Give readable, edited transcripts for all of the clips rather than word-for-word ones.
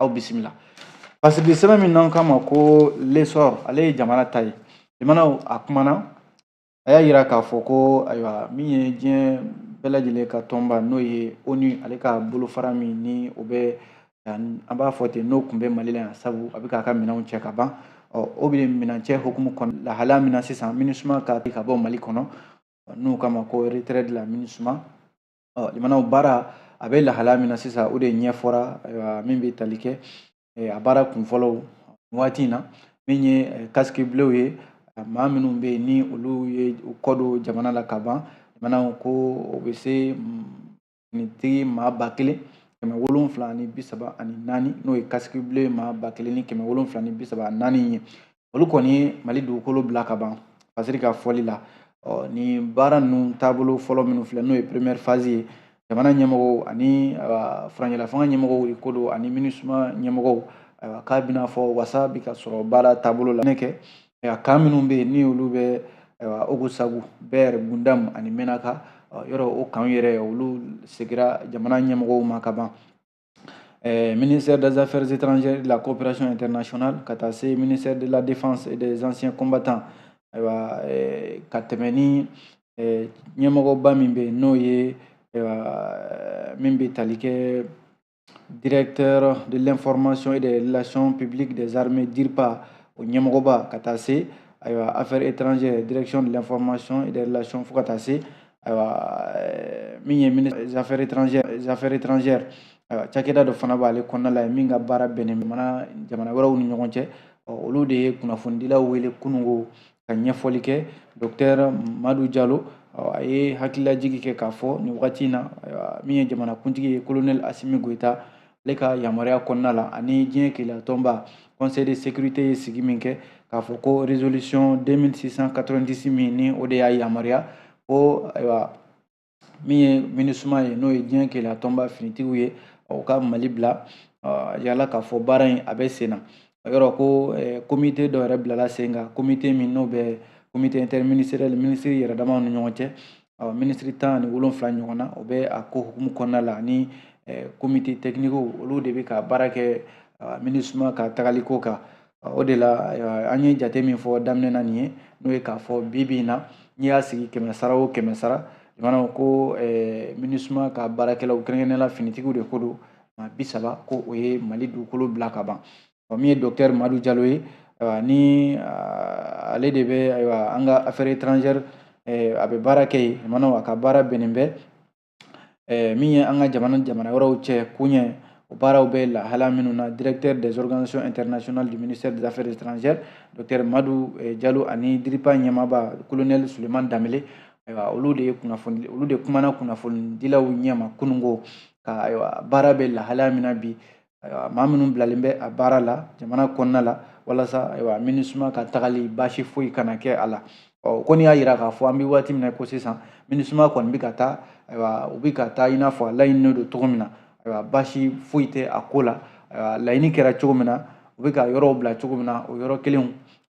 Aw bisimila. Fasidi sɛbɛn min n'an k'a ma ko L'Essor, ale ye jamana ta ye. Limanaw, a kumana, a y'a yira k'a fɔ ko ayiwa, min ye diɲɛ bɛɛ lajɛlen ka tɔnba, n'o ye ONU, ale ka bolofara min ni o bɛ, an b'a fɔ ten, n'o tun bɛ Mali la yan, sabu a bɛ k'a ka minɛnw cɛ ka ban. Ɔ, o bɛ minɛn cɛ hukumu kɔnɔ, lahalaya min na sisan, MINUSMA ka bɔ Mali kɔnɔ, n'u k'a ma ko retrait de la MINUSMA. Ɔ, limanaw, baara a bɛ lahalaya min na sisan, o de ɲɛfɔra. Ayiwa, min bɛ tali kɛ a baara kunfɔlɔw waati in na, min ye casque bleu ye, maa minnu bɛ yen ni olu ye u kɔ don jamana la ka ban, limanaw, ko o bɛ se finitigi maa 1734, n'o ye casque bleu maa 1734 ye, olu kɔni ye Mali dugukolo bila ka ban. Fasiri ka fɔli la, ɔ, nin baara ninnu taabolo fɔlɔ minnu filɛ, n'o ye première phase ye, jamana ɲɛmɔgɔw ani furancɛla fanga ɲɛmɔgɔw de ko don, ani MINUSMA ɲɛmɔgɔw, ayiwa, k'a bɛna fɔ wasa bɛ ka sɔrɔ baara taabolo la. Ne kɛ kan minnu bɛ yen ni olu bɛ, ayiwa, Ogosagu, Bɛr, Gundam ani Menaka, yɔrɔ o kan yɛrɛ, olu segira jamana ɲɛmɔgɔw ma ka ban. Ministère des Affaires étrangères et de la coopération internationale, ka taa se ministère de la Défense et des Anciens combattants, ayiwa, ka tɛmɛ ni ɲɛmɔgɔba min bɛ yen, n'o ye, ayiwa, min bɛ tali kɛ directeur de l'information et des relations publiques des armées, DIRPA, o ɲɛmɔgɔba, ka taa se, ayiwa, affaires étrangères, direction de l'information et des relations, fo ka taa se, ayiwa, min ye ministre des affaires étrangères, ayiwa, cakɛda dɔ fana b'ale kɔnɔna la min ka baara bɛnnen jamana wɛrɛw ni ɲɔgɔn cɛ. Olu de ye kunnafonidilaw wele kununko ka ɲɛfɔli kɛ. Docteur Madu Jalo, a ye hakililajigi kɛ k'a fɔ nin wagati in na, ayiwa, min ye jamanakuntigi ye, colonel Asimi Goyita, ale ka yamaruya kɔnɔna la, ani diɲɛ kelenya tɔnba Conseil de sécurité ye sigi min kɛ k'a fɔ ko résolution 2690 min ni o de y'a yamaruya ko, ayiwa, min ye MINUSMA ye, n'o ye diɲɛ kelenya tɔnba finitigiw ye, o ka Mali bila, a yirala k'a fɔ baara in a bɛ sen na. Yɔrɔ ko comité dɔ yɛrɛ bilala sen kan, comité min n'o bɛ comité interministériel, ministre yɛrɛ damaw ni ɲɔgɔn cɛ, ministre 17 ɲɔgɔn na, o bɛ a ko hukumu kɔnɔna la, ani comité technique, olu de bɛ ka baara kɛ MINUSMA ka tagaliko kan. O de la an ye jate min fɔ daminɛ na nin ye, n'o ye k'a fɔ bi bi in na, n'i y'a sigi 100 sara o 100 sara, jamanaw ko MINUSMA ka baarakɛlaw, kɛrɛnkɛrɛnnenya la finitigiw de ko don, maa 30, ko o ye Mali dugukolo bila ka ban. Min ye docteur Madu Jalo ye, ni ale de bɛ, ayiwa, an ka affaires étrangères, a bɛ baara kɛ yen, jamanaw, a ka baara bɛnnen bɛ min ye an ka jamana wɛrɛw cɛ koɲɛ, o baaraw bɛ lahala minnu na, directeur des organisations internationales du ministère des Affaires étrangères, docteur Madu Jalo, ani DIRPA ɲɛmaaba, colonel Sulemani Danbele, ayiwa, olu de kumana kunnafonidilaw ɲɛma kununko ka, ayiwa, baara bɛ lahalaya min na bi, ayiwa, maa minnu bilalen bɛ a baara la jamana kɔnɔna la, walasa, ayiwa, MINUSMA ka tagali baasi foyi kana kɛ a la. Ɔ, ko n'i y'a yira k'a fɔ an bɛ waati min na ko sisan, MINUSMA kɔni bɛ ka taa, ayiwa, u bɛ ka taa i n'a fɔ a laɲininen don cogo min na, ayiwa, baasi foyi tɛ a ko la. Ayiwa, laɲini kɛra cogo min na, u bɛ ka yɔrɔw bila cogo min na, o yɔrɔ kelenw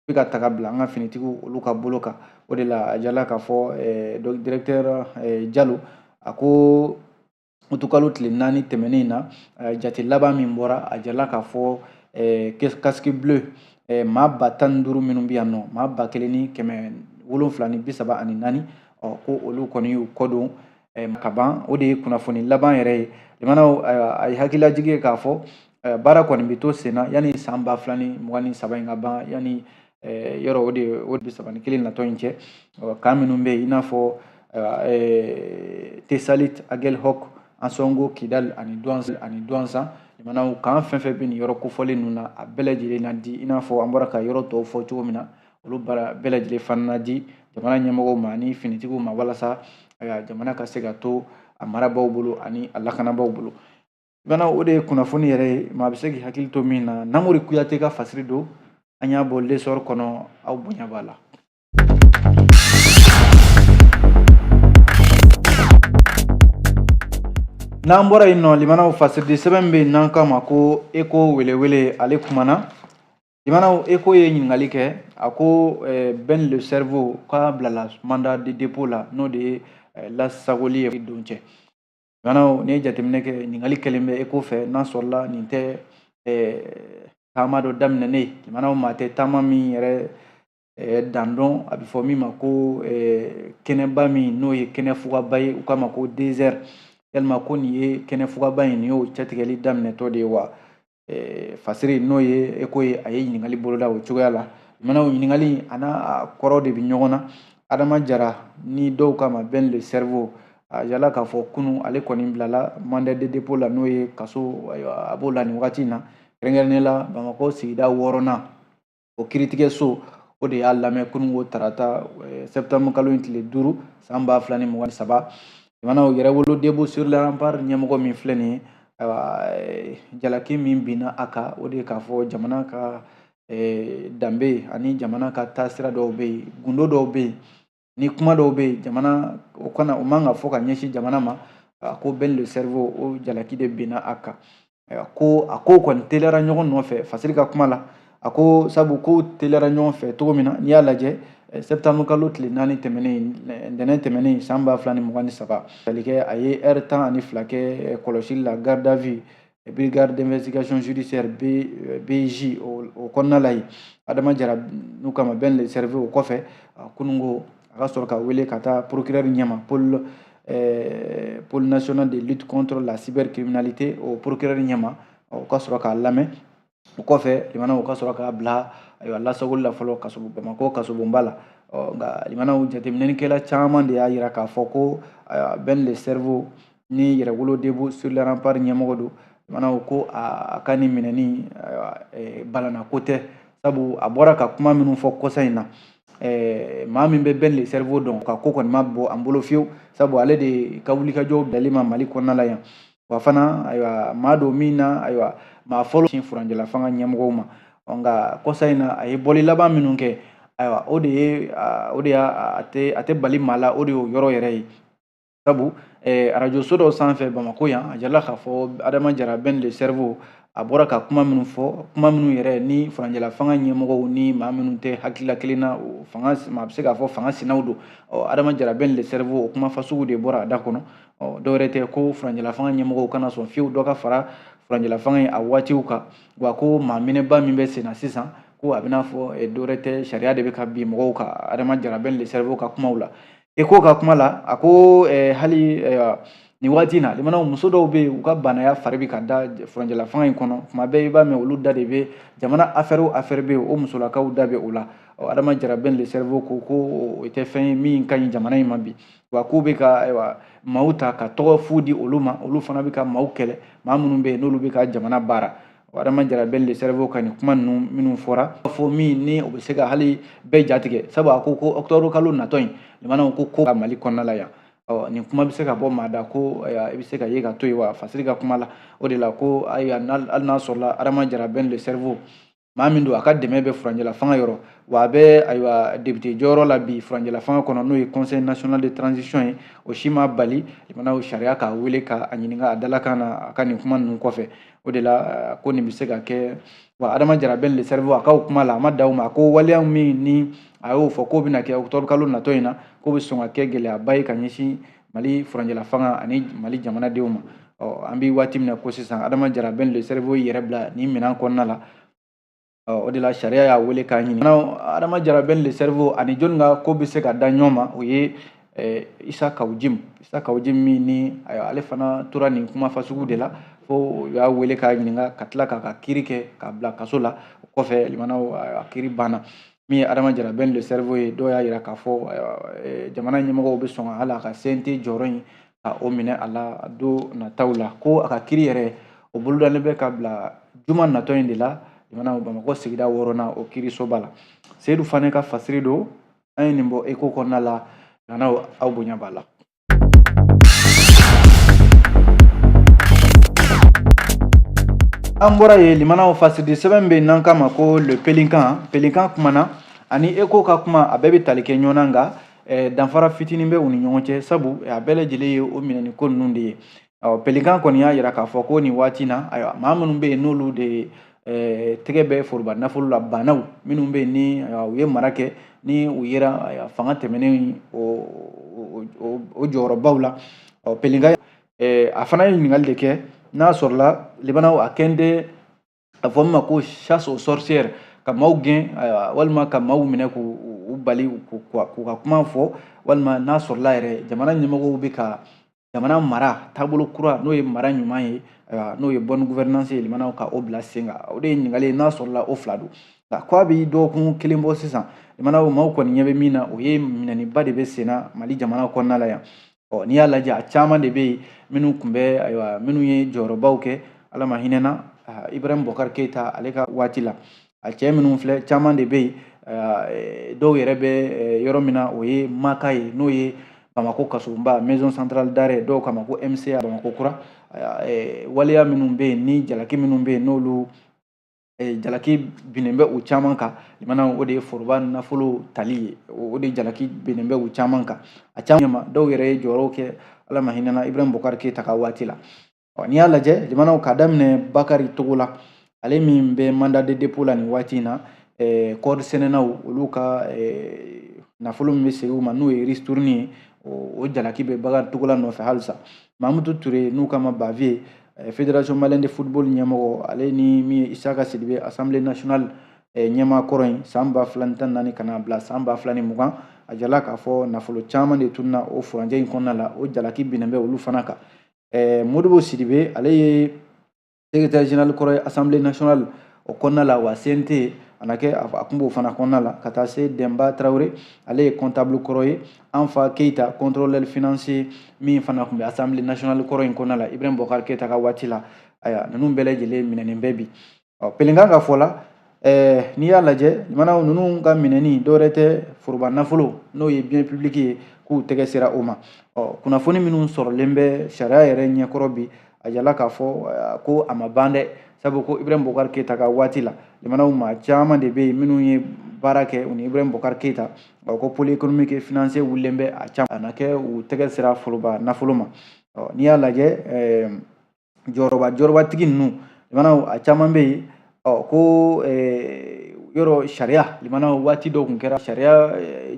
bɛ ka taga bila an ka finitigiw olu ka bolo kan. O de la a jala k'a fɔ directeur Jalo, a ko utukalo tile 4 tɛmɛnen in na, jate laban min bɔra, a jala k'a fɔ casque bleu maa 15 000 minnu bɛ yan nɔ, maa 1734, ɔ, ko olu kɔni y'u kɔ don ka ban. O de ye kunnafoni laban yɛrɛ ye. Limanaw, a ye hakililajigi ye k'a fɔ baara kɔni bɛ to sen na yanni san 2023 in ka ban, yanni yɔrɔ o de o 31 natɔ in cɛ. Kan minnu bɛ yen, i n'a fɔ Tesalit, Agelhok, Ansongo, Kidal ani Duwanzan, limanaw, kan fɛn fɛn bɛ nin yɔrɔ kofɔlen ninnu na, a bɛɛ lajɛlen na di, i n'a fɔ an bɔra ka yɔrɔ tɔw fɔ cogo min na, olu baara bɛɛ lajɛlen fana na di jamana ɲɛmɔgɔw ma ani finitigiw ma, walasa jamana ka se ka to a marabaaw bolo ani a lakanabaaw bolo. Bana, o de ye kunnafoni yɛrɛ ye, maa bɛ se k'i hakili to min na. Namori Kuyate ka fasiri don, an y'a bɔ L'Essor kɔnɔ. Aw bonya b'a la. N'an bɔra yen nɔ, limanaw, fasiridi sɛbɛn bɛ yen n'an k'a ma ko Eko welewele, ale kumana. Limanaw, Eko ye ɲininkali kɛ, a ko Ben le cerveau k'a bilala mandat de dépôt la, n'o de ye lasagoli ye don cɛ. Limanaw, n'i ye jateminɛ kɛ, ɲininkali kɛlen bɛ Eko fɛ, n'a sɔrɔla nin tɛ Taama dɔ daminɛnen, limanaw, maa tɛ taama min yɛrɛ dan dɔn, a bɛ fɔ min ma ko kɛnɛba min n'o ye kɛnɛ fugaba ye, u k'a ma ko désert. Yalima ko nin ye kɛnɛ fugaba in, nin y'o cɛtigɛli daminɛtɔ de ye wa? Fasiri n'o ye Eko ye, a ye ɲininkali boloda o cogoya la. Limanaw, ɲininkali a n'a kɔrɔ de bɛ ɲɔgɔn na. Adama Jara ni dɔw k'a ma Ben le Cerveau, a yala k'a fɔ kunun ale kɔni bilala mandat de dépôt la, n'o ye kaso, ayiwa, a b'o la nin wagati in na, kɛrɛnkɛrɛnnen la Bamakɔ sigida 6nan, o kiiritigɛso o de y'a lamɛn kunun ko tarata, septembre kalo in tile 5, san 2023. Limanaw, Yɛrɛwolo Debout sur les Remparts ɲɛmɔgɔ min filɛ nin ye, ayiwa, jalaki min binna a kan, o de ye k'a fɔ jamana ka danbe ani jamana ka taasira dɔw bɛ yen, gundo dɔw bɛ yen, ni kuma dɔw bɛ yen, jamana o kana o man ka fɔ ka ɲɛsin jamana ma. A ko Ben le Cerveau, o jalaki de binna a kan. Ayiwa, ko a ko kɔni teliyara ɲɔgɔn nɔfɛ. Fasiri ka kuma la, a ko sabu ko teliyara ɲɔgɔn fɛ cogo min na, n'i y'a lajɛ, septembre kalo tile 4 tɛmɛnen, ntɛnɛn tɛmɛnen, san 2023, tali kɛ a ye heure 12 kɛ kɔlɔsili la, garde à vue, brigade d'investigation judiciaire BJ o kɔnɔna la yen. Adama Jara n'u kama Ben le Cerveau, o kɔfɛ kununko a ka sɔrɔ ka wele ka taa procureur ɲɛma, pôle national de lutte contre la cybercriminalité, o procureur ɲɛma, o ka sɔrɔ k'a lamɛn. O kɔfɛ, limanaw, o ka sɔrɔ k'a bila, ayiwa, lasagoli la fɔlɔ kaso, Bamakɔ kasobonba la. Ɔ nka limanaw, jateminɛlikɛla caman de y'a yira k'a fɔ ko Ben le Cerveau ni Yɛrɛwolo Debout sur les Remparts ɲɛmɔgɔ don, limanaw, ko a ka nin minɛni, ayiwa, balana ko tɛ, sabu a bɔra ka kuma minnu fɔ kɔsa in na, maa min bɛ Ben le Cerveau dɔn, ka ko kɔni ma bɔ an bolo fiyewu, sabu ale de ka wulikajɔw bilali ma Mali kɔnɔna la yan. Wa fana, ayiwa, maa don min na, ayiwa, maa fɔlɔ sin furancɛla fanga ɲɛmɔgɔw ma. Nka kɔsa in na, a ye bɔli laban minnu kɛ, ayiwa, o de ye o de y'a a tɛ bali maa la, o de y'o yɔrɔ yɛrɛ ye, sabu arajo so dɔ sanfɛ Bamakɔ yan, a jirala k'a fɔ Adama Jara Ben le Cerveau, a bɔra ka kuma minnu fɔ, kuma minnu yɛrɛ ni furancɛla fanga ɲɛmɔgɔw ni maa minnu tɛ hakilila kelen na, o fanga, maa bɛ se k'a fɔ fanga sinaw don. Ɔ Adama Jara Ben le Cerveau, o kuma fasugu de bɔra a da kɔnɔ. Ɔ dɔwɛrɛ tɛ ko furancɛla fanga ɲɛmɔgɔw kana sɔn fiyewu dɔ ka fara furancɛla fanga in a waatiw kan, wa ko maa minɛba min bɛ sen na sisan, ko a bɛna fɔ dɔwɛrɛ tɛ, sariya de bɛ ka bin mɔgɔw kan. Adama Jara Ben le Cerveau ka kumaw la, Eko ka kuma la, a ko hali nin waati in na, limanaw, muso dɔw bɛ yen, u ka banaya fari bɛ ka da furancɛla fanga in kɔnɔ. Kuma bɛɛ i b'a mɛn olu da de bɛ jamana affaire o affaire bɛ yen, o musolakaw da bɛ o la. Adama Jara Ben le Cerveau ko ko o tɛ fɛn ye min ka ɲi jamana in ma bi, wa k'u bɛ ka, ayiwa, maaw ta ka tɔgɔ fu di olu ma, olu fana bɛ ka maaw kɛlɛ, maa minnu bɛ yen n'olu bɛ ka jamana baara. Adama Jara Ben le Cerveau ka nin kuma ninnu minnu fɔra fɔ min ni o bɛ se ka hali bɛɛ jatigɛ, sabu a ko ko octobre kalo natɔ in, limanaw, ko ko Mali kɔnɔna la yan. Ɔ nin kuma bɛ se ka bɔ maa da ko i bɛ se ka ye ka to yen wa? Fasiri ka kuma la, o de la ko ayiwa, hali n'a sɔrɔla Adama Jara Ben le Cerveau, maa min don, a ka dɛmɛ bɛ furancɛla fanga yɔrɔ, wa a bɛ, ayiwa, député jɔyɔrɔ la bi furancɛla fanga kɔnɔ, n'o ye Conseil national de transition ye, o si ma bali limanaw sariya k'a wele k'a ɲininka a dalakan na a ka nin kuma ninnu kɔfɛ. O de la ko nin bɛ se ka kɛ wa. Adama Jara Ben le Cerveau, a k'aw kuma la, a ma da o ma. A ko waleya min ni a y'o fɔ k'o bɛna kɛ octobre kalo natɔ in na, k'o bɛ sɔn ka kɛ gɛlɛyaba ye ka ɲɛsin Mali furancɛla fanga ani Mali jamanadenw ma. Ɔ an bɛ waati min na ko sisan, Adama Jara Ben le Cerveau yɛrɛ bila nin minɛn kɔnɔna la. O de la sariya y'a wele k'a ɲini. Adama Jara Ben le Cerveau ani jɔnni ka ko bɛ se ka da ɲɔgɔn ma? O ye Isa Kaw Jim. Isa Kaw Jim min ni, ayiwa, ale fana tora nin kuma fasugu de la fo u y'a wele k'a ɲininka, ka tila k'a ka kiiri kɛ k'a bila kaso la. O kɔfɛ, limanaw, a kiiri banna. Min ye Adama Jara Ben le Cerveau ye, dɔw y'a yira k'a fɔ jamana ɲɛmɔgɔw bɛ sɔn hali a ka CNT jɔyɔrɔ in ka o minɛ a la don nataw la. Ko a ka kiiri yɛrɛ, o bolodalen bɛ ka bila juma natɔ in de la, limanaw, Bamakɔ sigida 6nan, o kiirisoba la. Seyidu Fane ka fasiri don, an ye nin bɔ Eko kɔnɔna la. Limanaw, aw bonya b'a la. An bɔra yen, limanaw, fasidi sɛbɛn bɛ n'an k'a ma ko Le Pélican. Pélican kumana ani Eko ka kuma, a bɛɛ bɛ tali kɛ ɲɔgɔn na, nka danfara fitinin bɛ u ni ɲɔgɔn cɛ, sabu a bɛɛ lajɛlen ye o minɛni ko ninnu de ye. Ɔ Pélican kɔni y'a yira k'a fɔ ko nin waati na, ayiwa, maa minnu bɛ yen n'olu de tɛgɛ bɛ foroba nafolo la, banaw minnu bɛ yen ni u ye mara kɛ, ni u yera fanga tɛmɛnen o jɔyɔrɔbaw la. Ɔ Pélican, a fana ye ɲininkali de kɛ n'a sɔrɔla limanaw a kɛn tɛ A fɔ min ma ko chasse aux sorcières, ka maaw gɛn walima ka maaw minɛ k'u bali k'u ka kuma fɔ, walima n'a sɔrɔla yɛrɛ jamana ɲɛmɔgɔw bɛ ka jamana mara taabolo kura, n'o ye mara ɲuman ye, n'o ye bonne gouvernance ye, limanaw ka o bila sen kan. O de ye ɲininkali ye, n'a sɔrɔla o fila don. Nka ko a bɛ dɔgɔkun kelen bɔ sisan, limanaw, maaw kɔni ɲɛ bɛ min na, o ye minɛniba de bɛ sen na Mali jamana kɔnɔna la yan. Ɔ, n'i y'a lajɛ, a caman de bɛ yen minnu tun bɛ, ayiwa, minnu ye jɔyɔrɔbaw kɛ, Ala ma hinɛ na Ibrahim Boubacar Keïta ale ka waati la. A cɛ minnu filɛ, caman de bɛ yen, dɔw yɛrɛ bɛ yɔrɔ min na, o ye Maka ye, n'o ye Bamako kasobonba, maison centrale d'arrêt, dɔw kama ko MCA Bamako kura. Waleya minnu bɛ yen ni jalaki minnu bɛ yen, n'olu jalaki binnen bɛ u caman kan, limanaw, o de ye foroba nafolo tali ye, o de jalaki binnen bɛ u caman kan. A caman ma, dɔw yɛrɛ ye jɔyɔrɔw kɛ, Ala ma hinɛ na Ibrahim Boubacar Keïta ka waati la. Ɔ, n'i y'a lajɛ, limanaw, k'a daminɛ Bakari Togola, ale min bɛ mandat de dépôt la nin waati in na, kɔɔri sɛnɛnaw olu ka nafolo min bɛ segin u ma, n'o ye ristourne ye, o jalaki bɛ Bakari Togola nɔfɛ halisa. Mamutu Ture, n'u kama Bavieux, Fédération malienne de football ɲɛmɔgɔ, ale ni min ye Isaka Sidibe, Assemblée nationale ɲɛmaa kɔrɔ in, san 2014 ka na bila san 2020, a jala k'a fɔ nafolo caman de tununa o furancɛ in kɔnɔna la, o jalaki binnen bɛ olu fana kan. Modibo Sidibe, ale ye secrétaire général kɔrɔ ye Assemblée nationale o kɔnɔna la, wa CNT a na kɛ a kun b'o fana kɔnɔna la, ka taa se Denba Tarawele, ale ye comptable kɔrɔ ye, Anfa Keita, contrôleur financier, min fana tun bɛ Assemblée nationale kɔrɔ in kɔnɔna la Ibrahim Boubacar Keita ka waati la. Ayiwa, ninnu bɛɛ lajɛlen minɛnen bɛ bi. Ɔ, Pelenkan ka fɔ la, n'i y'a lajɛ, limanaw, ninnu ka minɛni dɔwɛrɛ tɛ, foroba nafolo, n'o ye bien public ye, k'u tɛgɛ sera o ma. Ɔ, kunnafoni minnu sɔrɔlen bɛ sariya yɛrɛ ɲɛkɔrɔ bi, a jala k'a fɔ ko a ma ban dɛ, sabu ko Ibrahim Boubacar Keita ka waati la, limanaw, maa caman de bɛ yen minnu ye baara kɛ u ni Ibrahim Boubacar Keita, ko pôle économique et financier wulilen bɛ a caman, a na kɛ u tɛgɛ sera foroba nafolo ma. Ɔ, n'i y'a lajɛ, jɔyɔrɔbatigi ninnu, limanaw, a caman bɛ yen. Ɔ, ko yɔrɔ sariya, limanaw, waati dɔw tun kɛra sariya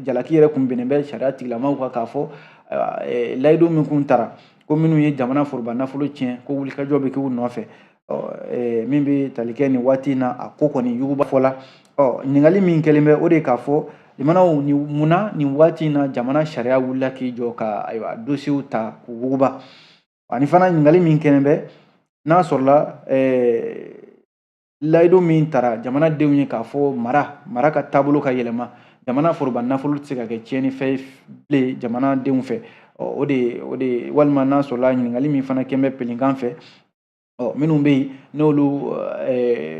jalaki yɛrɛ kun binnen bɛ sariya tigilamaw kan, k'a fɔ layidu min kun tara ko minnu ye jamana foroba nafolo tiɲɛ, ko wulikajɔ bɛ kɛ u nɔfɛ. Ɔ, min bɛ tali kɛ nin waati in na, a ko kɔni yuguba fɔla. Ɔ, ɲininkali min kɛlen bɛ, o de ye k'a fɔ, limanaw, ni munna nin waati in na jamana sariya wulila k'i jɔ ka, ayiwa, dosiyew ta k'u wuguba? Ani fana, ɲininkali min kɛlen bɛ, n'a sɔrɔla layidu min tara jamanadenw ye k'a fɔ mara ka taabolo ka yɛlɛma, jamana foroba nafolo tɛ se ka kɛ tiɲɛnifɛn ye bilen jamanadenw fɛ, o de walima n'a sɔrɔla ɲininkali min fana kɛn bɛ Pelenkan fɛ, ɔ, minnu bɛ yen n'olu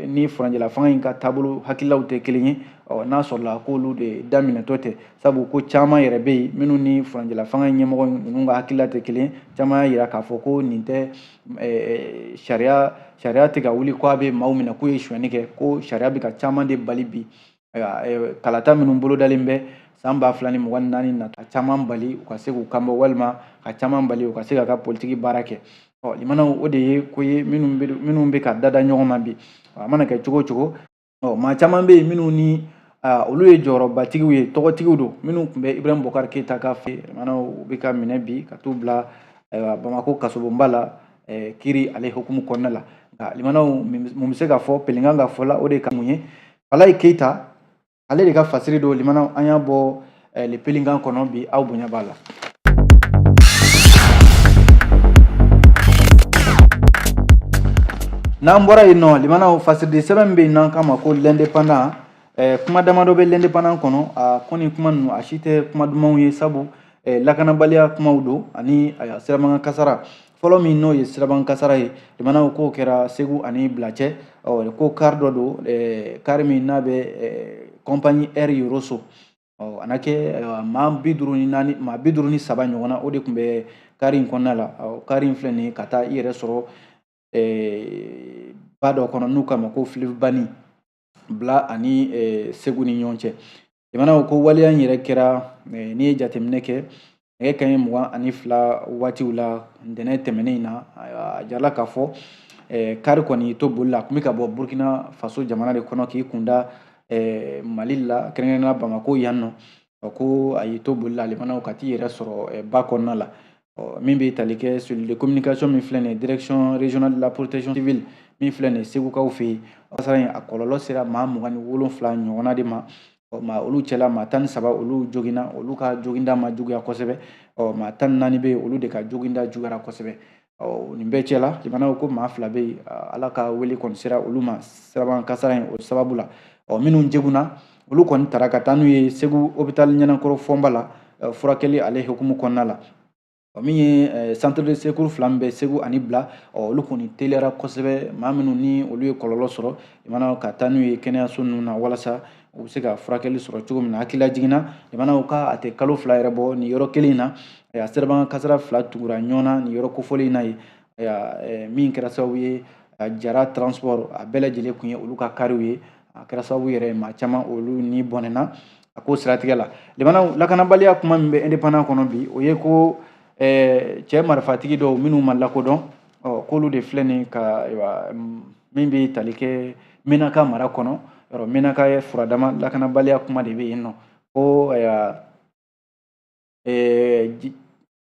ni furancɛla fanga in ka taabolo hakililaw tɛ kelen ye, ɔ, n'a sɔrɔla k'olu de daminɛtɔ tɛ, sabu ko caman yɛrɛ bɛ yen minnu ni furancɛla fanga in ɲɛmɔgɔ ninnu ka hakilila tɛ kelen ye. Caman y'a jira k'a fɔ ko nin tɛ sariya tɛ ka wuli ko a bɛ maaw minɛ k'u ye sonyɛni kɛ, ko sariya bɛ ka caman de bali bi. Ayiwa, kalata minnu bolodalen bɛ san 2024 nata, ka caman bali u ka se k'u kanbɔ, walima ka caman bali u ka se ka politiki baara kɛ. Ɔ, limanaw, o de ye ko ye minnu bɛ ka dada ɲɔgɔn ma bi. A mana kɛ cogo o cogo, ɔ, maa caman bɛ yen minnu ni olu ye jɔyɔrɔbatigiw ye, tɔgɔtigiw don, minnu tun bɛ Ibrahim Boubacar Keita ka fɛ, limanaw, u bɛ ka minɛ bi ka t'u bila, ayiwa, Bamako kasobonba la, kiiri ale hukumu kɔnɔna la. Nka limanaw, mun bɛ se ka fɔ Pelenkan ka fɔ la, o de ka mun ye Falaye Keita, ale de ka fasiri don. Limanaw, an y'a bɔ Le Pelenkan kɔnɔ bi, aw bonya b'a la. N'an bɔra yen nɔ, limanaw, fasiridi sɛbɛn bɛ yen n'an k'a ma ko L'Indépendant. Kuma damadɔ bɛ L'Indépendant kɔnɔ. A kɔni kuma ninnu, a si tɛ kuma dumanw ye, sabu lakanabaliya kumaw don, ani sirabakan kasara fɔlɔ min, n'o ye sirabakan kasara ye, limanaw, k'o kɛra Segu ani Bila cɛ. Ɔ, ko kari dɔ don, kari min n'a bɛ compagnie Air Yoroso, ɔ, a na kɛ maa 54, maa 53 ɲɔgɔnna, o de tun bɛ kari in kɔnɔna la. Ɔ, kari in filɛ nin ye ka taa i yɛrɛ sɔrɔ ba dɔ kɔnɔ n'u k'a ma ko fleuve Bani, Bila ani Segu ni ɲɔgɔn cɛ. Limanaw, ko waleya in yɛrɛ kɛra, n'i ye jateminɛ kɛ, nɛgɛ kanɲɛ 22 waatiw la ntɛnɛn tɛmɛnen in na. A jirala k'a fɔ kari kɔni to boli la, a tun bɛ ka bɔ Burkina Faso jamana de kɔnɔ k'i kunda Mali la, kɛrɛnkɛrɛnnenya Bamako yan nɔ. Ko a y'i to boli la, limanaw, ka t'i yɛrɛ sɔrɔ ba kɔnɔna la. Ɔ min bɛ tali kɛ cellule de communication min filɛ nin ye, direction régionale de la protection civile min filɛ nin ye Segukaw fɛ yen, kasara in a kɔlɔlɔ sera maa 27 ɲɔgɔnna de ma. Ɔ maa olu cɛla maa 13 olu joginna, olu ka joginda ma juguya kosɛbɛ. Ɔ maa 14 bɛ yen, olu de ka joginda juguyara kosɛbɛ. Ɔ nin bɛɛ cɛla jamanaw ko maa 2 bɛ yen, Ala ka wele kɔni sera olu ma sirabakan kasara in o sababu la. Ɔ minnu joginna, olu kɔni taara ka taa n'u ye Segu hôpital Ɲɛnakɔrɔ Fɔnba la furakɛli ale hukumu kɔnɔna la. Ɔ min ye centre de secours 2 min bɛ Segu ani Bila, ɔ olu kɔni teliyara kosɛbɛ, maa minnu ni olu ye kɔlɔlɔ sɔrɔ jamanaw ka taa n'u ye kɛnɛyaso ninnu na walasa u bɛ se ka furakɛli sɔrɔ cogo min na. Hakilila jiginna jamanaw ka a tɛ kalo 2 yɛrɛ bɔ nin yɔrɔ kelen in na, a sirabakan kasara 2 tugura ɲɔgɔn na nin yɔrɔ kofɔlen in na yen, min kɛra sababu ye Jara transport a bɛɛ lajɛlen kun ye olu ka kariw ye. A kɛra sababu yɛrɛ maa caman olu ni bɔnɛna a ko siratigɛ la. Jamanaw lakanabaliya kuma min bɛ Indépendant kɔnɔ bi, o ye ko cɛ marifatigi dɔw minnu ma lakodɔn, ɔ k'olu de filɛ nin ka min bɛ tali kɛ Menaka mara kɔnɔ. Yɔrɔ Menaka ye furadama lakanabaliya kuma de bɛ yen nɔ, ko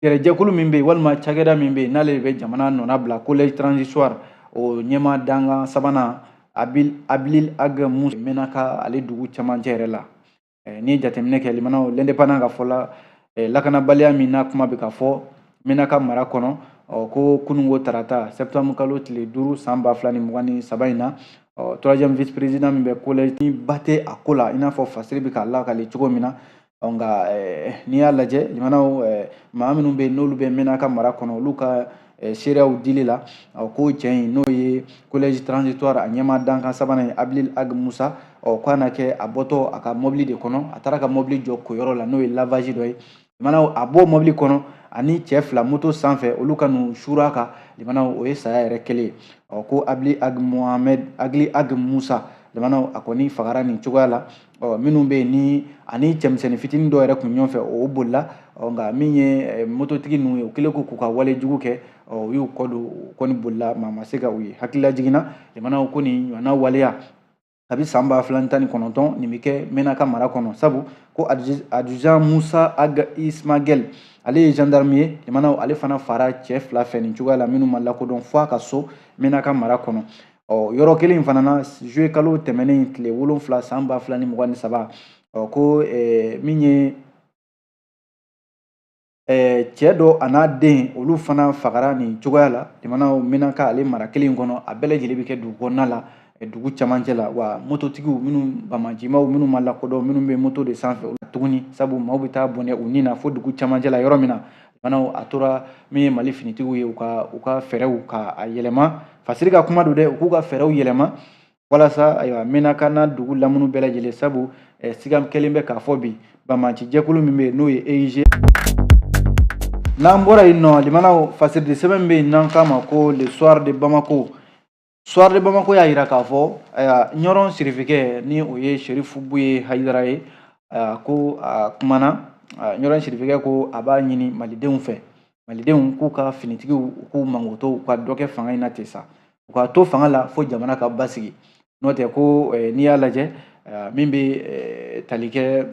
yɛrɛjɛkulu min bɛ yen walima cakɛda min bɛ yen n'ale de bɛ jamana nɔna bila, collège transitoire, o ɲɛmaa dankan sabanan Abilil Ag Musa, Menaka ale dugu camancɛ yɛrɛ la. N'i ye jateminɛ kɛ limanaw, l'Indépendant ka fɔ la, lakanabaliya min n'a kuma bɛ ka fɔ Menaka mara kɔnɔ, ɔ ko kununko tarata septembre kalo tile 5 san 2023 in na, ɔ troisième vice président min bɛ collège ni ba tɛ a ko la, i n'a fɔ fasiri bɛ k'a lakale cogo min na. Ɔ nka n'i y'a lajɛ limanaw, maa minnu bɛ yen n'olu bɛ Menaka mara kɔnɔ, olu ka seereyaw dili la, ɔ ko cɛ in n'o ye collège transitoire a ɲɛmaa dankan sabanan ye Abilil Ag Musa, ɔ k'a na kɛ a bɔtɔ a ka mobili de kɔnɔ, a taara ka mobili jɔ koyɔrɔ la n'o ye lavage dɔ ye. Limanaw a bɔ mobili kɔnɔ ani cɛ 2 moto sanfɛ, olu ka n'u sura kan, limanaw o ye saya yɛrɛ kɛlen ye. Ɔ ko Abili Ag Mohamed Agli Ag Musa, limanaw a kɔni fagara nin cogoya la. Ɔ minnu bɛ yen ni ani cɛmisɛnnin fitinin dɔw yɛrɛ kun ɲɔgɔn fɛ, o bolila. Ɔ nka min ye mototigi ninnu ye, u kɛlen ko k'u ka wale jugu kɛ, ɔ u y'u kɔ don, u kɔni bolila, maa ma se ka u ye. Hakilila jiginna limanaw ko nin ɲɔgɔnna waleya kabi san 2019 nin bɛ kɛ Menaka mara kɔnɔ, sabu ko adjudant Musa Ag Ismagel, ale ye gendarme ye, limanaw ale fana fara cɛ 2 fɛ nin cogoya la minnu ma lakodɔn fo a ka so Menaka mara kɔnɔ. Ɔ yɔrɔ kelen in fana na, juillet kalo tɛmɛnen tile 7 san 2023, ɔ ko min ye cɛ dɔ a n'a den, olu fana fagara nin cogoya la limanaw Menaka ale mara kelen kɔnɔ. A bɛɛ lajɛlen bɛ kɛ dugu kɔnɔna la, dugu camancɛ la, wa mototigiw minnu bamajimaw minnu ma lakodɔn, minnu bɛ moto de sanfɛ tuguni, sabu maaw bɛ taa bɔnɛ u ni na fo dugu camancɛ la yɔrɔ min na. Limanaw a tora min ye Mali finitigiw ye, u ka fɛɛrɛw ka a yɛlɛma, fasiri ka kuma don dɛ, u k'u ka fɛɛrɛw yɛlɛma walasa ayiwa Menaka n'a dugu lamunu bɛɛ lajɛlen, sabu siga kɛlen bɛ k'a fɔ bi bamaci jɛkulu min bɛ yen n'o ye EIG. N'an bɔra yen nɔ, limanaw fasiridi sɛbɛn bɛ yen n'an k'a ma ko Le Soir de Bamako. Soir de Bamako y'a yira k'a fɔ ayiwa Ɲɔrɔn sirifikɛ ni o ye Serifu Buye Hayidara ye, ko a kumana. Ɲɔrɔn sirifikɛ ko a b'a ɲini malidenw fɛ, malidenw k'u ka finitigiw u k'u mangoto, u ka dɔ kɛ fanga in na ten sa, u ka to fanga la fo jamana ka basigi. N'o tɛ ko n'i y'a lajɛ min bɛ tali kɛ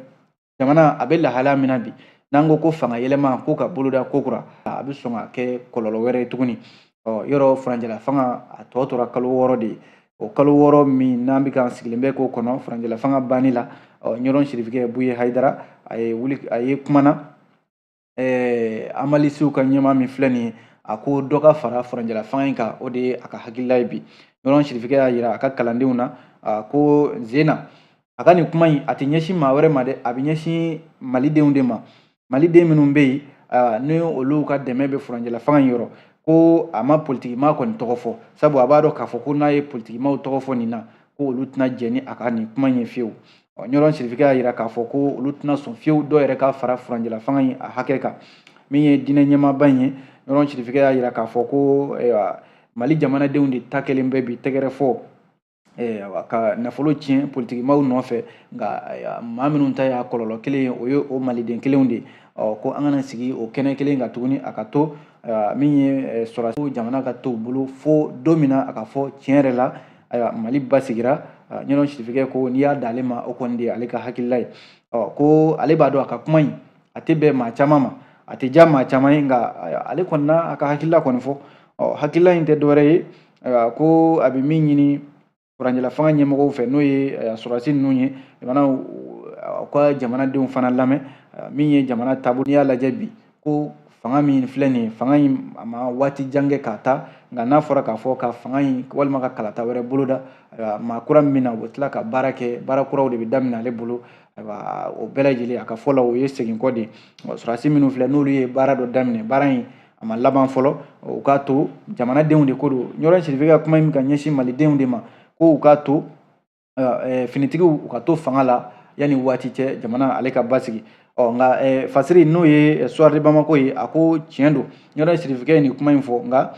jamana a bɛ lahalaya min na bi, n'an ko ko fanga yɛlɛma ko ka boloda ko kura, a bɛ sɔn ka kɛ kɔlɔlɔ wɛrɛ ye tuguni. Ɔ yɔrɔ furancɛla fanga a tɔ tora kalo 6 de ye, o kalo 6 min n'an bɛ k'an sigilen bɛ k'o kɔnɔ furancɛla fanga banni la. Ɔ Ɲɔrɔn sirifikɛ Buye Hayidara a ye wuli, a ye kumana amalisiw ka ɲɛmaa min filɛ nin ye, a ko dɔ ka fara furancɛla fanga in kan, o de ye a ka hakilila ye bi. Ɲɔrɔn sirifikɛ y'a yira a ka kalandenw na ko zena a ka nin kuma in a tɛ ɲɛsin maa wɛrɛ ma dɛ, a bɛ ɲɛsin malidenw de ma, maliden minnu bɛ yen ni olu ka dɛmɛ bɛ furancɛla fanga in yɔrɔ. Ko a ma politikimaa kɔni tɔgɔ fɔ, sabu a b'a dɔn k'a fɔ ko n'a ye politikimaw tɔgɔ fɔ nin na, ko olu tɛna jɛn ni a ka nin kuma in ye fiyewu. Ɔ Ɲɔrɔn sirifikɛ y'a yira k'a fɔ ko olu tɛna sɔn fiyewu dɔw yɛrɛ ka fara furancɛla fanga in a hakɛ kan. Min ye diinɛ ɲɛmaaba in ye, Ɲɔrɔn sirifikɛ y'a yira k'a fɔ ko ayiwa Mali jamanadenw de ta kɛlen bɛ bi tɛgɛrɛ fɔ ka nafolo tiɲɛ politikimaw nɔfɛ, nka maa minnu ta y'a kɔlɔlɔ kelen ye, o ye o maliden kelenw de ye. Ɔ ko an kana sigi o kɛnɛ kelen kan tuguni, a ka to min ye sɔrɔdasiw jamana ka to u bolo fo don min na a ka fɔ tiɲɛ yɛrɛ la ayiwa Mali basigira. Ɲɔrɔn sirifikɛ ko n'i y'a d'ale ma, o kɔni de ye ale ka hakilila ye. Ɔ ko ale b'a dɔn a ka kuma in a tɛ bɛn maa caman ma. A tɛ diya maa caman ye, nka ale kɔni n'a ka hakilila kɔni fɔ. Ɔ, hakilila in tɛ dɔwɛrɛ ye, ayiwa, ko a bɛ min ɲini furancɛla fanga ɲɛmɔgɔw fɛ, n'o ye sɔrɔdasi ninnu ye, jamana u ka jamanadenw fana lamɛn. Min ye jamana taabolo, n'i y'a lajɛ bi, ko fanga min filɛ nin ye, fanga in a ma waati jan kɛ k'a ta, nka n'a fɔra k'a fɔ ka fanga in walima ka kalata wɛrɛ boloda, ayiwa, maa kura min bɛ na, u bɛ tila ka baara kɛ, baara kuraw de bɛ daminɛ ale bolo. Ayiwa, o bɛɛ lajɛlen, a ka fɔ la, o ye segin kɔ de ye. Sɔrɔdasi minnu filɛ, n'olu ye baara dɔ daminɛ, baara in a ma laban fɔlɔ, u k'a to jamanadenw de ko don. Ɲɔrɔ Sirife ka kuma in ka ɲɛsin malidenw de ma, ko u k'a to finitigiw u ka to fanga la yanni waati cɛ, jamana ale ka basigi. Ɔ, nka Fasiri, n'o ye Soir de Bamako ye, a ko tiɲɛ don, Ɲɔrɔ Sirifikɛ ye nin kuma in fɔ, nka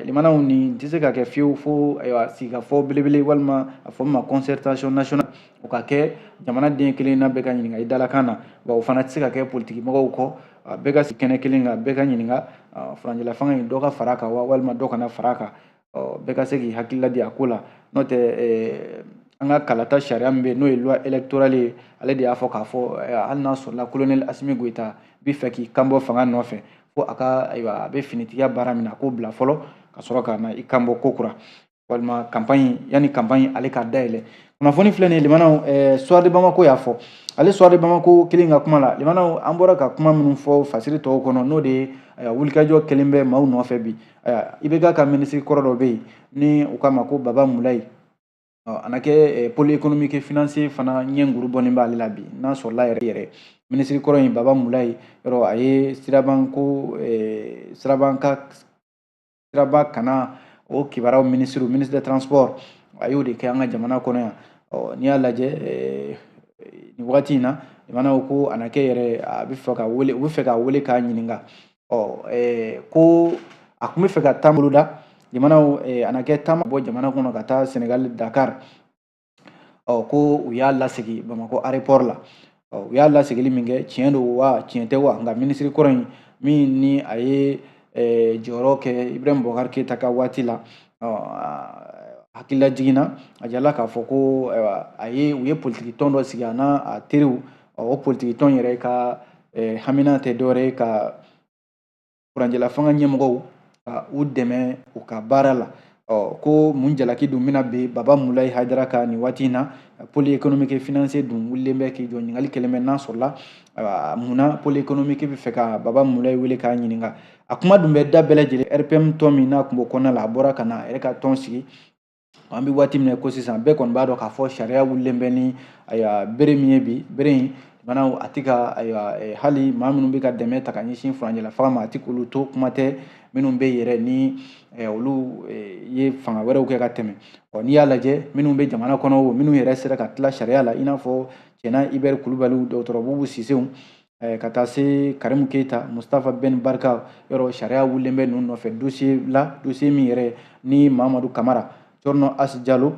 limanaw, nin tɛ se ka kɛ fiyewu fo, ayiwa, sigikafɔ belebele walima a fɔ min ma concertation nationale, o ka kɛ, jamanaden kelen na bɛɛ ka ɲininka i dalakan na. Wa o fana tɛ se ka kɛ politiki mɔgɔw kɔ, bɛɛ ka sigi kɛnɛ kelen kan, bɛɛ ka ɲininka furancɛla fanga in, dɔ ka fara a kan wa walima dɔ kana fara a kan. Bɛɛ ka se k'i hakilila di a ko la. N'o tɛ, an ka kalata sariya min bɛ yen, n'o ye loi électorale ye, ale de y'a fɔ k'a fɔ hali n'a sɔrɔla colonel Asimi Goyita bi fɛ k'i kanbɔ fanga nɔfɛ, fo a ka, ayiwa, a bɛ finitigiya baara min na, a k'o bila fɔlɔ ka sɔrɔ ka na i kanbɔ ko kura, walima campagne, yanni campagne ale ka dayɛlɛ. Kunnafoni filɛ nin ye, limanaw, Soir de Bamako y'a fɔ. Ale Soir de Bamako kelen ka kuma la, limanaw, an bɔra ka kuma minnu fɔ Fasiri tɔw kɔnɔ, n'o de ye, ayiwa, wulikajɔ kelen bɛ maaw nɔfɛ bi. Ayiwa, IBK ka minisiri kɔrɔ dɔ bɛ yen ni u k'a ma ko Baba Mulayi, a na kɛ pôle économique financier fana ɲɛ bɔlen b'ale la bi. N'a sɔrɔla yɛrɛ yɛrɛ minisiri kɔrɔ in Baba Mulayi, yɔrɔ a ye siraban ko siraban ka siraba kana o kibaruyaw minisiri, ministre des Transports, a y'o de kɛ an ka jamana kɔnɔ yan. Ɔ, n'i y'a lajɛ nin wagati in na, jamanaw ko a na kɛ yɛrɛ, a bɛ fɛ ka wele, u bɛ fɛ ka wele k'a ɲininka. Ɔ, ko a tun bɛ fɛ ka taa boloda, jamanaw, a na kɛ taama bɔ jamana kɔnɔ ka taa Senegal, Dakar. Ɔ, ko u y'a lasegin Bamakɔ aéroport la. Ɔ, u y'a lasegili min kɛ, tiɲɛ don wa tiɲɛ tɛ wa? Nka minisiri kɔrɔ in min ni a ye jɔyɔrɔ kɛ Ibrahim Boubacar Keita ka waati la, hakilila jiginna a jala k'a fɔ ko, ayiwa, a ye u ye politiki tɔn dɔ sigi, a n'a a teriw. O politiki tɔn yɛrɛ ka hamina tɛ dɔwɛrɛ ye ka furancɛla fanga ɲɛmɔgɔw ka u dɛmɛ u ka baara la. Ɔ, ko mun jalaki dun bɛna bin Baba Mulayi Hayidara kan nin waati in na? Pôle économique financier dun wulilen bɛ k'i jɔ, ɲininkali kɛlen bɛ n'a sɔrɔla, ayiwa, munna pôle économique bɛ fɛ ka Baba Mulayi wele k'a ɲininka? A kuma dun bɛ da bɛɛ lajɛlen. RPM tɔn min n'a tun b'o kɔnɔna la, a bɔra ka na a yɛrɛ ka tɔn sigi. An bɛ waati min na ko sisan, bɛɛ kɔni b'a dɔn k'a fɔ sariya wulilen bɛ ni, ayiwa, bere min ye bi, bere in banaw a tɛ ka, ayiwa, hali maa minnu bɛ ka dɛmɛ ta ka ɲɛsin furancɛla fanga ma, a tɛ k'olu to kuma tɛ minnu bɛ yɛrɛ ni olu ye fanga wɛrɛw kɛ ka tɛmɛ. Ɔ, n'i y'a lajɛ, minnu bɛ jamana kɔnɔ, o minnu yɛrɛ sera ka tila sariya la, i n'a fɔ Tiéna Hubert Kulubaliw, dɔgɔtɔrɔ Bubu Sisew, ka taa se Karimu Keyita, Mustafa Ben Barka, yɔrɔ sariya wulilen bɛ ninnu nɔfɛ dossier la, dossier min yɛrɛ ni Mamadu Kamara, Thierno As Jalo,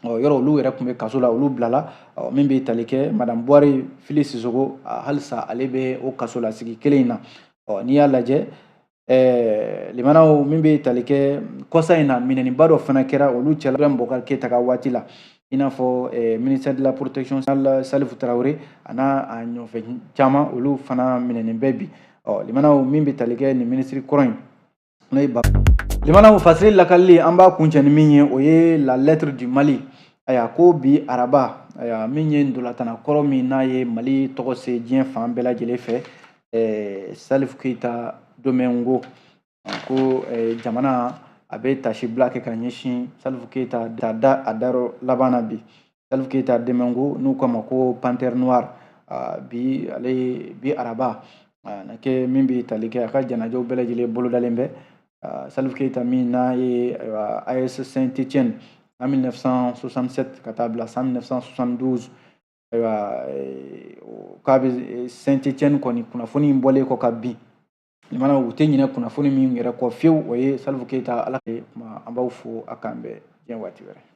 ɔ, yɔrɔ olu yɛrɛ tun bɛ kaso la, olu bilala. Ɔ, min bɛ tali kɛ madame Buware Fili Sisoko, halisa ale bɛ o kaso la sigi kelen in na. Ɔ, n'i y'a lajɛ, limanaw, min bɛ tali kɛ kɔsa in na, minɛniba dɔ fana kɛra olu cɛla Ibrahim Boubacar Keita ka waati la, i n'a fɔ ministère de la Protection, Salifu Tarawele, a n'a a ɲɔfɛ caman, olu fana minɛnen bɛ bi. Ɔ, limanaw, min bɛ tali kɛ nin minisiri kɔrɔ in, n'o ye limanaw, Fasiri lakalili, an b'a kuncɛ ni min ye, o ye La Lettre du Mali. Ayiwa, ko bi araba, ayiwa, min ye ndolatana kɔrɔ min n'a ye Mali tɔgɔ se diɲɛ fan bɛɛ lajɛlen fɛ, Salif Keita Domingo, ko jamana a bɛ tasibila kɛ ka ɲɛsin Salif Keita da a dayɔrɔ laban na bi. Salif Keita Domingo, n'u k'a ma ko Panthère Noire, bi ale bi araba na kɛ, min bɛ tali kɛ a ka janajaw bɛɛ lajɛlen bolodalen bɛ. Salif Keita min n'a ye, ayiwa, AS Saint-Étienne en 1967 ka taa bila san 1972, ayiwa, k'a bɛ Saint-Étienne kɔni, kunnafoni in bɔlen kɔ ka bin, limana, u tɛ ɲinɛ kunnafoni min yɛrɛ kɔ fiyewu, o ye Salif Keita. Ala kuma, an b'aw fo, a k'an bɛn diɲɛ waati wɛrɛ.